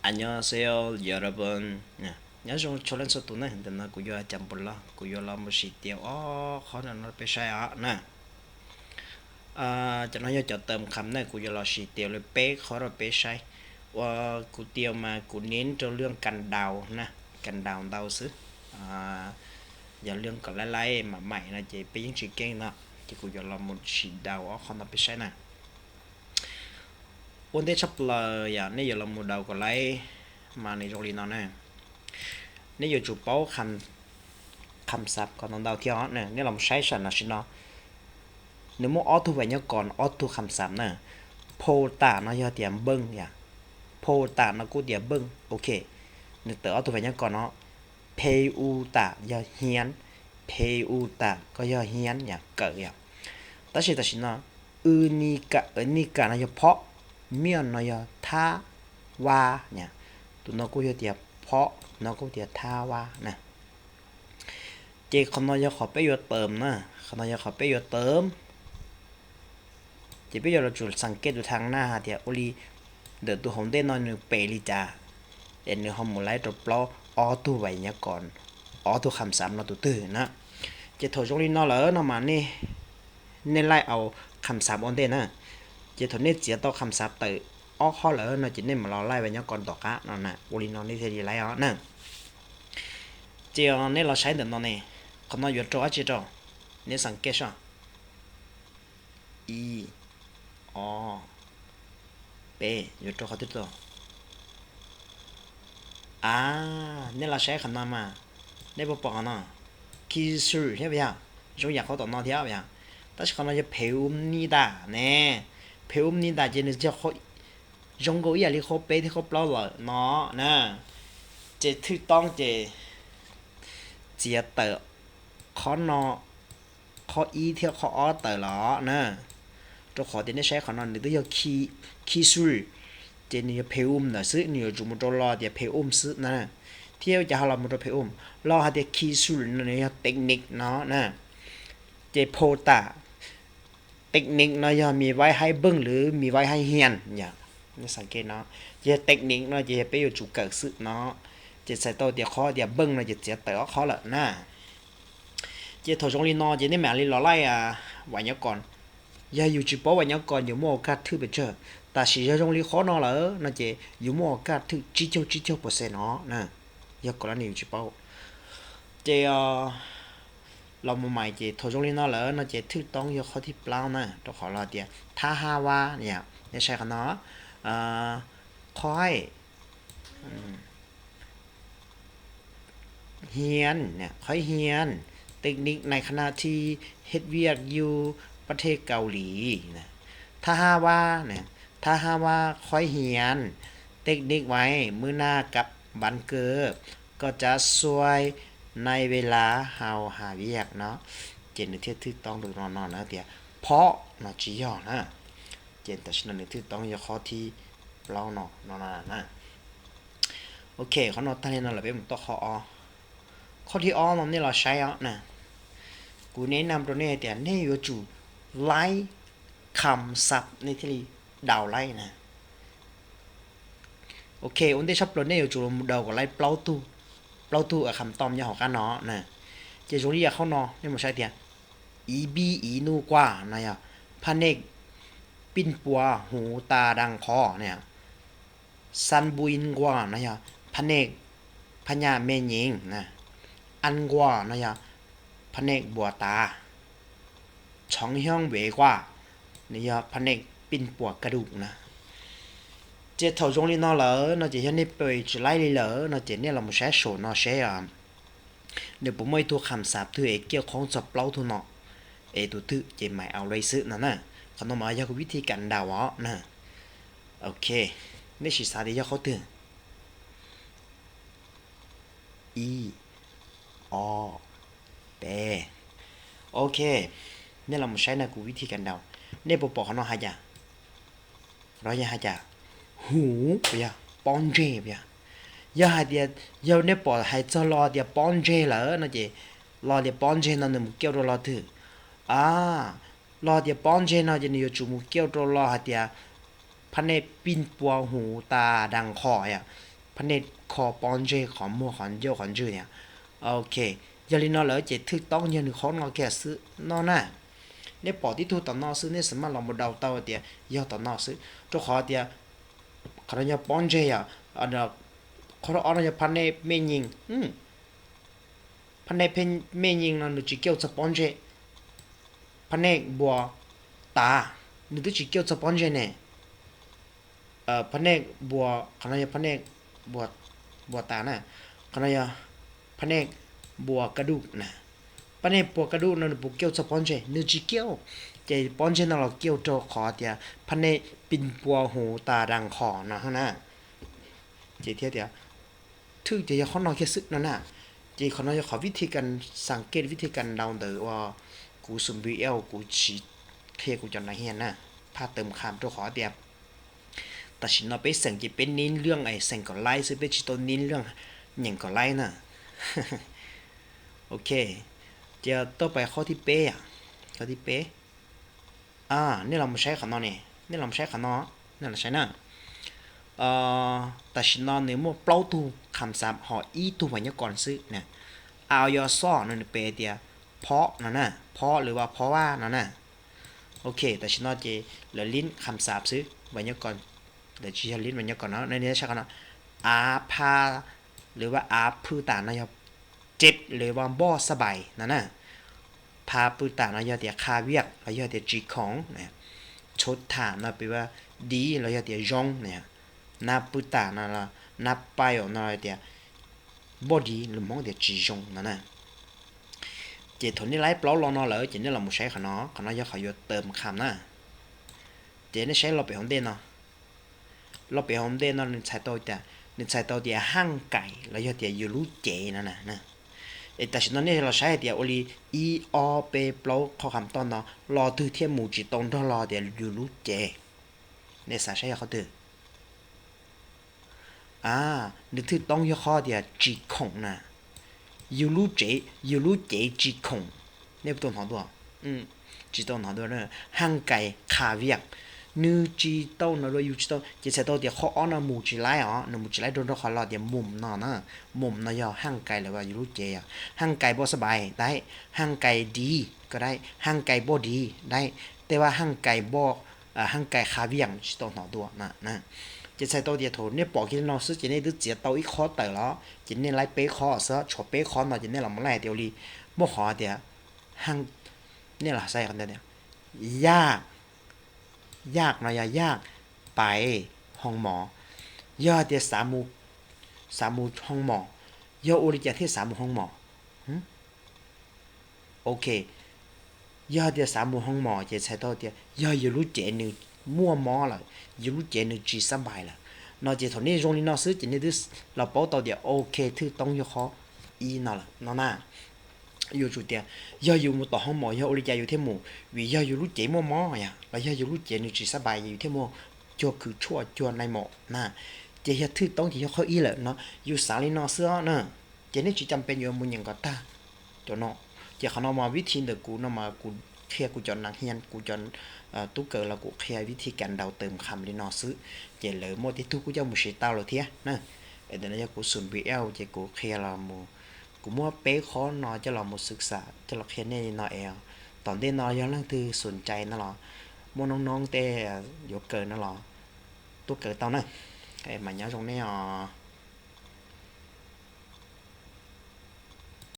Annyong seo yaraban. Nyob zoo txhua leej txhua tus na, ntawm no kuv yog Cam Npus Loj, kuv yuav los mus sim tias ob qhov no rau peb saib os na. Cov no yog cov tawm kham na, kuv yuav los sim tias li peb qhov rau peb saib. Ua kuv tias mas kuv nim rau lwm kas daus na, kas daus ntau xwb. Yog lwm kom laib laib mam maim no ces peb yeej tsis keej no, ces kuv yuav los mus sim daus ob qhov no peb saib na. Ua ntej tshaj plaws yom, nej yuav los mus daus kom laib mas nws zoo li no na. Nej yuav tsum paub kham xav kom ntau ntau thiab os. Nej los saib saum no sim no, nws muaj ob tug vais nyob kos ob tug kham xav na. Phau tam no yog tias npeej yom, phau tam no kuj tias npeej, ok. Nws tawm ob tug vais nyob kos no, pheu tam yog hiab, pheu tam ko yog hiab yom, kawm yom. Tab sis tam sim no, u ni kam, u ni kam no yog phob, miaj no yog thab vab yom. Tus no kuj yog tias phob, no kuj tias thab vab na. Ces qhov no yog qhov peb yuav tawm na, qhov no yog qhov peb yuav tawm. Ces peb yuav los tsum xav kev tus thaj na hais tias ua li ntawm tus hauv ntej no nws pem li cas, es nws ho mus laib rau plaub ob tug vais nyob kos ob tug kham xav no tus twg na. Ces thaum zoo li no lawm no mas nej, nej laij au kham xav ua ntej na. Ces thaum nej txiav tau kham xav tawm ob qhov lawm no ces nej mam los laij vais nyob kos tom qab no na, ua li no nej thiaj li laij os na. Ces nej los saib ntawm no ne, qhov no yuav rau dab tsi rau? Nej xav kev soj. Ib, ob, peb, yuav rau qhov twg rau? A, nej los saib qhov no mas, nej puas pom qhov no? Khi sur thiab puas yog? Zoo yam qhov tom no thiab puas yog? Tab sis qhov no yog pheu um ni tas ne. Pheu um ni tas ces nws yog zoo nkaus ib yam li qhov peb thiab qhov plaub lawm no na. Ces thwj toob ces txiav tawm qhov no, qhov ib thiab qhov ob tawm los na. Rau qhov tias nej saib qhov no nws twb yog khi sur, ces nws yog pheu um ntawm xwb, nws yuav tsum mus rau los tias pheu um xwb na. Thiab ua cas ho los mus rau pheu um? Los hais tias khi sur no nws yog technique no na. Ces phau tam, technique no yog mi vaib haib npeej lwm mi vaib haib hiab yom. Nej xav kev no, ces yog technique no ces yog peb yuav tsum kawm xwb no. Ces txhais tau tias qhov tias npeej no ces txiav tawm ob qhov lawm na. Ces thaum zoo li no ces nej mam li los laij vais nyob kos. Yog yus tsis paub vais nyob kos yuav muaj ua kaj thwj pes tsawg, tab sis yog zoo li qhov no lawm no ces yus muaj ua kaj thwj tsib caug tsib caug percent no na. Yog kom lawm nws yus tsis paub. Ces los mus mais ces thaum zoo li no lawm no ces thwj toob yog qhov thib plaub na, rau qhov los tias thab hab vab yom. Nej saib qhov no, qhov hiab, qhov hiab, technique ในขณะที่เฮ็ดเวียกอยู่ประเทศเกาหลี นะ ถ้าหากว่า นะ ถ้าหากว่าข้อยเรียน technique ไว้มื้อหน้ากับวันเกิด ก็จะช่วยในเวลาเฮาหาเวียก เนาะ. Ces nws thiaj thwj toob rau no no na tias เพราะ no tsis yog na. Ces tam sim no nws thwj toob yog qhov thib plaub no no na. Ok, qhov no tag li no lawm peb mus txog qhov ob. Qhov thib ob no nej los saib os na. Kuv nes nam rau nej hais tias nej yuav tsum laib kham xab nej thiaj li daus laib na. Ok, ua ntej tshaj plaws nej yuav tsum los daus kom laib plaub tug, plaub tug kham tom nyob hauv qab no na. Ces zoo li yam qhov no nej mus saib tias อีบี อีหนูกว่า no yog พเนจร ปิ้นปัว หู ตา ดัง คอ เนี่ย Sanptyin กว่า no yog พเนจร พญาแม่หญิง นะ An กว่า no yog พเนจร บัวตา Chong Hyong Wei กว่า nws yog พเนจร ปิ้นปัว กระดูก na. Ces thaum zoo li no lawm no ces yog nej pem tsis laib li lawm no ces nej los mus saib saum no seb nws puas muaj ib tug kham xab twg es kiaj khoob txog plaub tug no es tus twg ces mais au li xwb no na. Qhov no mas yog kuv vib thib kam daus os na. Ok, nej sim xav tias yog qhov twg? Ib, ob, peb. Ok, nej los mus saib na kuv vib thib kam daus. Nej puas pom qhov no hais cas? Qhov no yog hais cas? Huv puas yog? Pob ntseg puas yog? Yog hais tias, yog nej pom hais txog lo tias pob ntseg lawm no ces lo tias pob ntseg no nws mus kiaj rau lo twg? A, lo tias pob ntseg no ces nws yuav tsum mus kiaj rau lo hais tias พเนจร ปิ้นปัว หู ตา ดัง คอ yom. phab nej kho pob ntseg qhov muag qhov ncauj qhov ntswg thiab. Ok, yog li no lawm ces thwj toob yog nws qhov no kiag xwb no na. Nej pom tib tug tom no xwb nej xav maj los mus daus tau tias yog tom no xwb, rau qhov tias qhov no yog pob ntseg yom. Qhov ob no yog phab nej mej nyees. Phab nej mej nyees no nws tsis kiaj txog pob ntseg. Phab nej npua tas, nws twb tsis kiaj txog pob ntseg ne. Phab nej npua, qhov no yog phab nej npua tas na. Qhov no yog phab nej npua kaj duj na. Phab nej npua kaj duj no nws puas kiaj txog pob ntseg? Nws tsis kiaj. Ces pob ntseg no los kiaj rau qhov tias phab nej pis npua hu tas das qhos no na. Ces thiaj tias thwj ces yog qhov no kiag xwb no na. Ces qhov no yog qhov vib thi kas xas kej vib thi kas ntaus ntawm uas kuv xum npis eo kuv tsis qhia kuv cov nas hias na, phaj tawm kham rau qhov tias tam sim no peb xeem ces peb nib lwj es xeem kom laib xwb, peb tsis tau nib lwj nyeem kom laib na. Ok, ces tuaj pais qhov thib peb, qhov thib peb. Nej los mus saib qhov no ne, nej los mus saib qhov no, nej los saib na. Tam sim no nws muaj plaub tug kham xav ho ib tug vas nyob kos xwb na. A yog xoj no nws pe tias phob no na, phob lwm vas phob vaj no na. Ok, tam sim no ces lawv lib kham xav xwb, vas nyob kos, lawv tsis yog lib vas nyob kos no, nej saib qhov no. A pha lwm vas a phw tas no yog reb lwm vas npoj xab npais no na. Pha pw tas no yog tias qha viaj los yog tias tsis khoom. Tshuv tham no piv vas div los yog tias zoo. Na pw tas no, na paim no tias npoj div, lus Hmoob tias tsis zoo no na. Ces thaum nej laib plaub lo no lawm ces nej los mus saib qhov no, qhov no yog qhov yuav tawm kham na. Ces nej saib los pem hauv ntej no, los pem hauv ntej no nws txhais tau tias, nws txhais tau tias haj kais los yog tias yus lub cev no na. Es tam sim no nej los saib hais tias ua li ib ob peb plaub qhov kham toj no los twg thiaj mus tsis tau nrog los tias yus lub cev. Nej xav saib yog qhov twg? A, nws thwj toob yog qhov tias tsis khoom na. Yus lub cev, yus lub cev tsis khoom. Nej puas tau hnov dua? Tsis tau hnov dua. Haj kais qha viaj, nws tsis tau hnov dua, yus tsis tau, ces txhais tau tias qhov ob no mus tsis laib os, nws mus tsis laib rau nrog qhov los tias mus no na. Mus no yog haj kais lawm yus lub cev yom. Haj kais npoj xab npais daib, haj kais div ko daib, haj kais npoj div daib, tej vaj haj kais npoj, haj kais qha viaj tsis tau hnov dua na. Ces txhais tau tias thaum nej pom kiag li no xwb ces nej twb txiav tau ib qhov tawm los, ces nej laib peb qhov xwb, tshuav peb qhov no ces nej los mus laij hais tias ua li muaj qhov tias, nej los saib, yaj, yaj no yog yaj pais hoo mos, yog tias xav mus hoo mos, yog ua li cas thiaj xav mus hoo mos? Ok, yog tias xav mus hoo mos ces txhais tau tias yog yus lub cev nws muaj mob lawm, yus lub cev nws tsis xab npais lawm no. Ces thaum nej zoo li no xwb ces nej twb los paub tau tias ok, thwj toob yog qhov ib no lawm no na. Yuav tsum tias yog yus mus tom hoo mos yog ua li cas yus thiaj mus? Vim yog yus lub cev muaj mob yom, los yog yus lub cev nws tsis xab npais yus thiaj muaj cuag khwv tshuaj cuag nai mos na. Ces yog thwj toob ces yog qhov ib lawm no. Yus xav li no xwb na, ces nej tsis cam pes yuav mus nyeem kom tag cov no. Ces qhov no mas vib thi ntawm kuv no mas kuv qhia kuv cov nas hias, kuv cov tub kawm los kuv qhia vib thi kas ntaus tawm kham li no xwb. Ces lawv muaj tej tug kuj coj mus siv tau lawm thiab na. Es ntawm no yog kuv xum npis eo ces kuv qhia los mus, kuv muab peb qhov no coj los mus xwm xam coj los qhia nej li no es, tom ntej no yog leej twg xum cai no los muaj noob noob tej yuav kawm no los tuaj kawm tau na. Mas nyob zoo nej os.